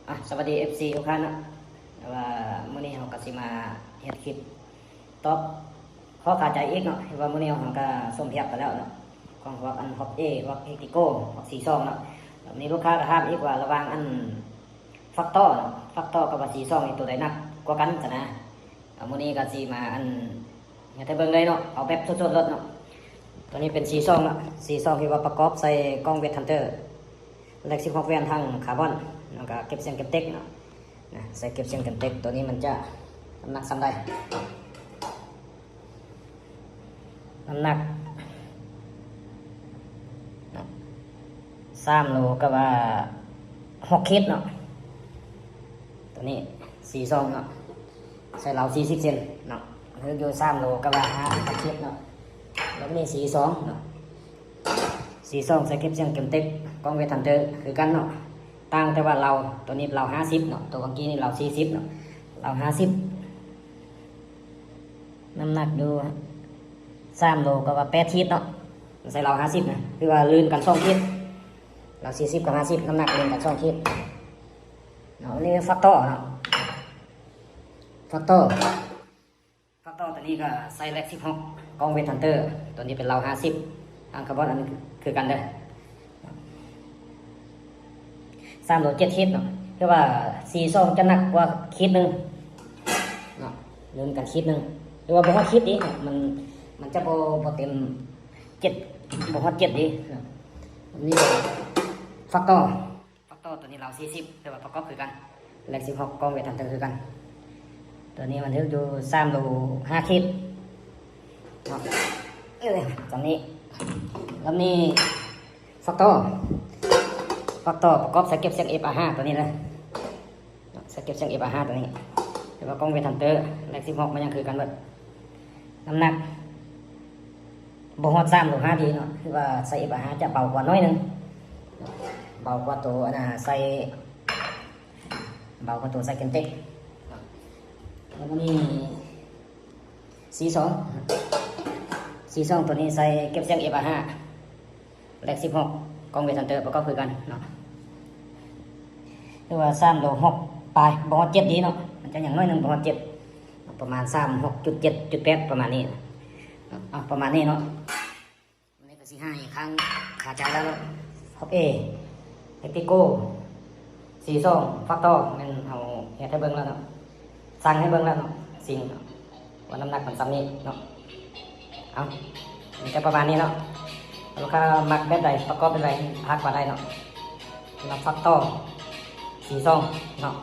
ອ່ະ ສະຫວັດດີ ເອັຟຊີ ທຸກທ່ານເນາະ ແຕ່ວ່າມື້ນີ້ເຮົາກໍຊິມາເຮັດຄລິບຕອບຂໍ້ຄາໃຈອີກເນາະ ເຫັນວ່າມື້ນີ້ເຮົາກໍສົມທຽບກັນແລ້ວເນາະ ຂອງພວກອັນຮອກເອ ຮອກເຮັກຕິໂກ ຮອກຊີຊອງເນາະ ແລ້ວມື້ນີ້ລູກຄ້າກໍຖາມອີກວ່າລະຫວ່າງອັນຟັກຕໍ່ເນາະ ຟັກຕໍ່ກັບວ່າຊີຊອງນີ້ໂຕໃດໜັກກວ່າກັນຊັ້ນນະ ອ່າ ມື້ນີ້ກໍຊິມາອັນ ເຮັດໃຫ້ເບິ່ງເລີຍເນາະ ເອົາແບບສົດໆໂລດເນາະ ຕົວນີ້ເປັນຊີຊອງເນາະ ຊີຊອງທີ່ວ່າປະກອບໃສ່ກ້ອງເວດທັນເຕີ ແລັກສິບຫົກແວ່ນທັງຄາບອນ ແລ້ວກໍເກັບສຽງເກັບເຕັກເນາະ ນະ ໃສ່ເກັບສຽງເກັບເຕັກ ຕົວນີ້ມັນຈະນ້ຳໜັກສ່ຳໃດ ນ້ຳໜັກນະ ສາມໂລກັບວ່າຫົກຂີດເນາະ ຕົວນີ້ຊີຊອງເນາະ ໃສ່ລາວສີ່ສິບເຊັນເນາະ ຄືຢູ່ສາມໂລກັບວ່າຫ້າສິບເຈັດເນາະ ແລ້ວນີ້ຊີຊອງເນາະ ຊີຊອງໃສ່ເກັບສຽງເກັບເຕັກ ກ້ອງເວດທັນເຕີຄືກັນເນາະ ຕ່າງແຕ່ວ່າລາວ ຕົວນີ້ລາວຫ້າສິບເນາະ ຕົວຫວ່າງກີ້ນີ້ລາວສີ່ສິບເນາະ ລາວຫ້າສິບ ນ້ຳໜັກຢູ່ສາມໂລກັບວ່າແປດຂີດເນາະ ໃສ່ລາວຫ້າສິບນະ ຄືວ່າລື່ນກັນສອງຂີດ ລາວສີ່ສິບກັບຫ້າສິບ ນ້ຳໜັກລື່ນກັນສອງຂີດເນາະ ນີ້ຟັກຕໍ່ເນາະ ຟັກຕໍ່ ຟັກຕໍ່ຕົວນີ້ກໍໃສ່ແລັກສິບຫົກ ກ້ອງເວດທັນເຕີ ຕົວນີ້ເປັນລາວຫ້າສິບ ທາງຄາບອນອັນຄືກັນເດີ ສາມໂລເຈັດຂີດເນາະ ຄືວ່າຊີຊອງຈະໜັກກວ່າຂີດໜຶ່ງເນາະ ເຫຼືອກັນຂີດໜຶ່ງ ຫຼືວ່າບໍ່ຮອດຂີດເດ ມັນ ມັນຈະບໍ່ ບໍ່ເຕັມເຈັດ ບໍ່ຮອດເຈັດເດເນາະ ນີ້ຟັກຕໍ່ ຟັກຕໍ່ຕົວນີ້ລາວສີ່ສິບ ແຕ່ວ່າປະກອບຄືກັນ ແລັກສິບຫົກ ກ້ອງເວດທັນເຕີຄືກັນ ຕົວນີ້ມັນຖືກຢູ່ສາມໂລຫ້າຂີດເນາະ ເອີ ສ່ຳນີ້ ລຳນີ້ຟັກຕໍ່ ຟັກຕໍ່ປະກອບໃສ່ເກັບສຽງເອັຟອາຫ້າ ຕົວນີ້ເລີຍ ໃສ່ເກັບສຽງເອັຟອາຫ້າ ຕົວນີ້ ແຕ່ວ່າກ້ອງເວດທັນເຕີ ແລັກສິບຫົກ ມັນຍັງຄືກັນເບິດ ນ້ຳໜັກ ບໍ່ຮອດສາມໂລຫ້າດີເນາະ ຄືວ່າໃສ່ເອັຟອາຫ້າຈະເບົາກວ່າໜ້ອຍໜຶ່ງ ເບົາກວ່າໂຕອັນນ່າ ໃສ່ ເບົາກວ່າໂຕໃສ່ເກັມເຕັກ ແລ້ວກໍມີຊີຊອງ ຊີຊອງຕົວນີ້ໃສ່ເກັບສຽງເອັຟອາຫ້າ ແລັກສິບຫົກ ກ້ອງເວດທັນເຕີປະກອບຄືກັນເນາະ ຄືວ່າສາມໂລຫົກປາຍ ບໍ່ຮອດເຈັດດີເນາະ ມັນຈະຍັງໜ້ອຍໜຶ່ງ ບໍ່ຮອດເຈັດ ປະມານສາມຫົກຈຸດເຈັດຈຸດແປດ ປະມານນີ້ ເອົາປະມານນີ້ເນາະ ວັນນີ້ກໍຊິໃຫ້ຄ້າງຄາໃຈແລ້ວເນາະ ຮອກເອ ເຮັກຕິໂກ ຊີຊອງ ຟັກຕໍ່ ແມ່ນເຮົາເຮັດໃຫ້ເບິ່ງແລ້ວເນາະ ຊັ່ງໃຫ້ເບິ່ງແລ້ວເນາະ ຊິງເນາະ ວ່ານ້ຳໜັກມັນສ່ຳນີ້ເນາະ ເອົາ ມີແຕ່ປະມານນີ້ເນາະ ລູກຄ້າມັກແບບໃດ ປະກອບແບບໃດ ທັກມາໄດ້ເນາະ ສຳລັບຟັກຕໍ່ ຊີຊອງເນາະ